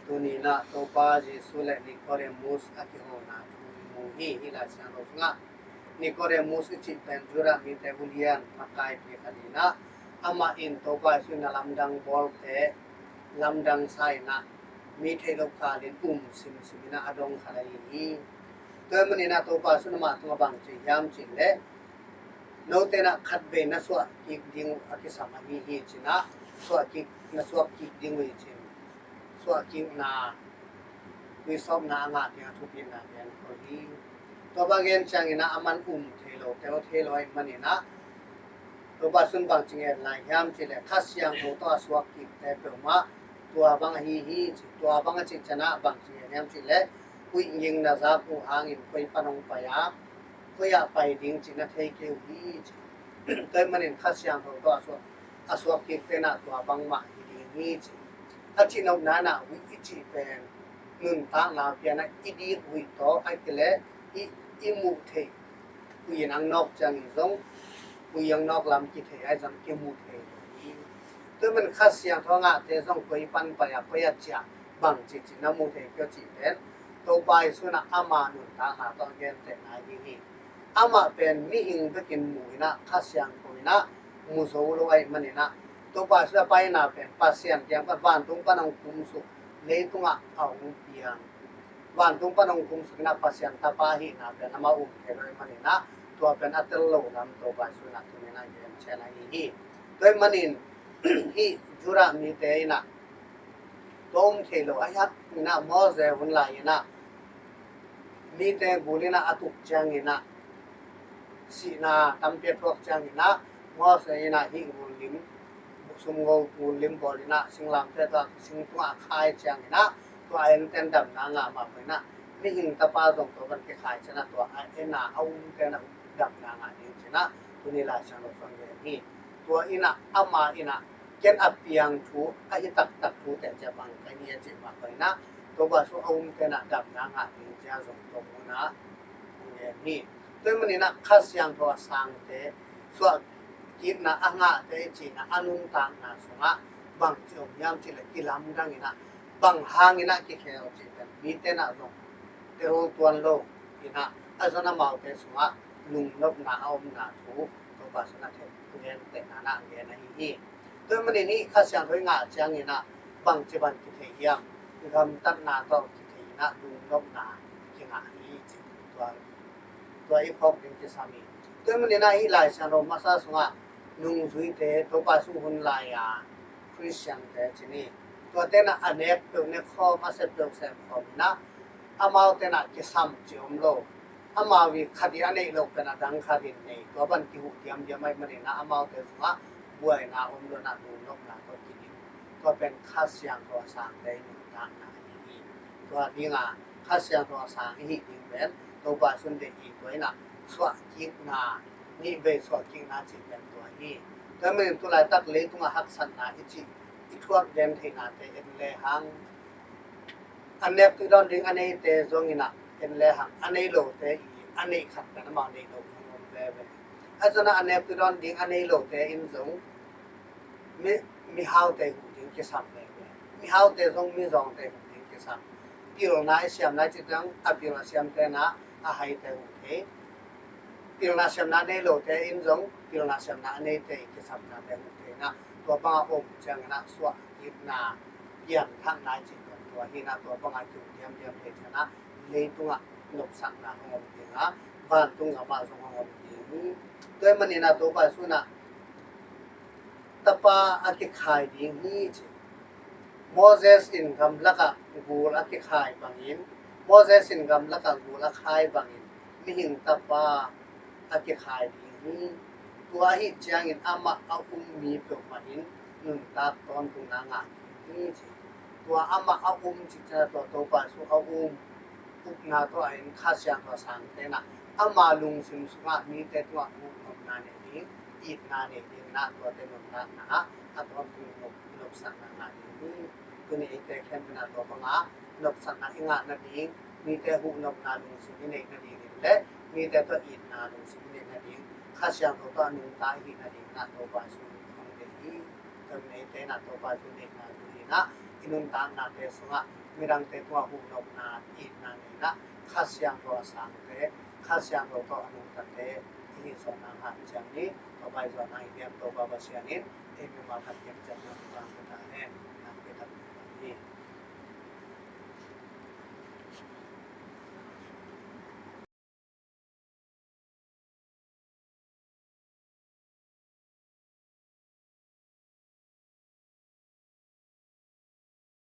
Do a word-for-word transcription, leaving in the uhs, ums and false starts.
Tuni-in ah Topa Jesu le Nicodemus a kihona thu i mu hi. Hih Lai Siangtho sungah Nicodemus i cih pen Judah mite ulian, makaipi khat in ah, amah in Topa Jesu in a lamdang bawlte lamdang sa in ah, mi theih loh kalin um simsim in ah a dong khat ahi hi. Tua ahih manin ah Topa Jesu in amah tungah bang ci hiam cih leh, note in ah khatvei na suah kik ding uh a kisam ahi hi ci-in ah, suah kik, na suak kik ding uh hi ci-in, suah kikna, tuisawpna a ngah ding a thupitna gen kho hi. Tua bang gen ciangin ah aman um thei lo, tel thei lo ahih manin ah, Topa Jesu in bang ci ngen lai hiam cih leh, Kha Siangtho tawh a suak kikte peuhmah tua bang ahi hi ci. Tua bang a cih ciangin ah bang ci ngen hiam cih leh, huih ging na zak uh hangin koi pan hong pai a, koi ah pai ding cih na thei kei uh hi ci. Tua ahih manin Kha Siangtho tawh a suak, a suak kikte in ah tua bangmah hi ding hi ci. A cih nopna in ah huih i cih pen nuntakna pian ah i dik huih tawh, ahih kei leh i, i muh theih huih in ang nawk ciangin zong, huih ang nawk lam kithei ahi zong kimu thei lo hi. Tua ahih manin Kha Siangtho a ngahte zong koi pan pai a, koi ah ciah, bang ci cih na mu thei kei uh cih pen Topa Jesu in ah ama nuntakna tawh a gentehna ahi hi. Amah pen mihing bekin mu in ah, Kha Siangtho in ah mu zo lo ahih manin ah, Topa Jesu a paina pen Pasian kiang pan, vantung pan hong kumsuk, leitungah a hong piang, vantung pan hong kumsuk in ah Pasian Tapa ahihna pen amah um thei lo ahih manin ah, tua pen a tel lo lam Topa Jesu in ah tuni-in ah gen cian ahi hi. Tua ahih manin hih Judah mite in ah tua um thei lo a hiat in ah, Moses hun lai in ah mite gul in ah a tuk ciangin ah, sihna tampi a thuak ciangin ah, Moses in ah hih gul lim, sumgo gul lim bawl in ah singlamteh tawh sing tungah a khai ciangin ah, tua a enten damna ngah mah bangin ah, mihing Tapa zong tua bang kikhai ciangin ah, tua a en a, a umte in ah damna ngah ding ci-in ah tuni Lai Siangtho sung gen hi. Tua in ah ama in ah, ken a piang thu, a hi taktak thu teh cia bang ka hi a cih mah bangin ah, Topa Jesu a umte in ah damna ngah ding cia zong tua mun ah hong gen hi. Tua ahih manin ah Kha Siangtho a sangte, suah kikna a ngahte i cih in ah a nuntakna sungah bang ci om hiam cih leh, kilamdang in ah, bang hangin ah kikhel cih pen mite in ah zong tel tuan lo in ah, a zon amaute sungah lungnopna a omna thu Topa Jesu in ah thei, gentehna in ah gen ahi hi. Tua ahih manin hih Kha Siangtho i ngah ciangin ah bangci bang kithei hiam? Gamtatna tawh kithei in ah lungnopna kingah hi ci. Tua, tua i phawk ding kisam hi. Tua ahih manin ah hih Lai Siangtho masa sungah nungzuite, Topa Jesu hun lai-a Khristiante ci ni, tuate in ah a nek peuh nek khawm, a sep peuh sep khawm in ah, amaute in ah kisam ci om lo. Amau i khat i a neih loh pen a dang khat in nei, tua bang kihuh diamdiam ahih manin ah amaute sungah buaina om lo in ah lungnopna tawh kidim. Tua pen Kha Siangtho a sangte i nuntakna ahi hi. Tua ding a Kha Siangtho a sang i hih ding pen Topa Jesu in deih hi. Tua in ah suahkikna, nihvei suahkikna cih pen tua hi. Tua ahih manin tulaitak leitungah haksatna i cih, i thuak gentheihnate en lehang, a nek tuidawn ding a neite zong in ah en lehang, a nei lote i a neih khat pen amau neih loh hong om veve. A zon ah a nek tuidawn ding a nei lote in zong mi, mihaute huh ding kisam veve. Mihaute zong mizawngte huh ding kisam. Pilna i siam lai cih ciang a pil a siamte in ah a haite huh thei. Pilna siamna a nei lote in zong pilna siamna a neite i kisapnate huh thei in ah, tua bang a om ciangin ah suahkikna, pianthakna i cih pen tua hi in ah, tua bang a kiu diamdiam thei ciangin ah leitungah nopsakna hong om ding a, vantung gamah zong hong om ding hi. Tua ahih manin ah Topa Jesu in ah Tapa a kikhai ding hi ci. Moses in gamlakah gul a kikhai bangin, Moses in gamlakah gul a khai bangin, mihing Tapa a kikhai ding hi. Tua ahih ciangin amah a um mi peuhmah in nuntak tawntungna ngah ding hi ci. Tua amah a um cih ciangin tua Topa Jesu a um, upna tawh a en Kha Siangtho a sangte in ah ama lungsim sungah mite tungah huhnopna nei ding, itna nei ding in ah, tuate nuntakna ah a tawntung nop, nopsakna ngah ding hi. Tuni eite khempeuh in ah tua bang a nopsakna i ngah nading, mite huhnopna lungsim i neih nading in le mite tawh itna lungsim i neih nading, Kha Siangtho tawh a nungta i hih nading in ah Topa Jesu in hong deih hi. Tua neite in ah Topa thu neihna thu in ah i nuntaknate sungah midangte tungah huhdomna itna nei in ah Kha Siangtho a sangte, Kha Siangtho tawh a nungtate i hih zawhna ngah ciang ni. Topa i zawhna i hiam Topa Pasian in ei mimal khat hiam ciang ni.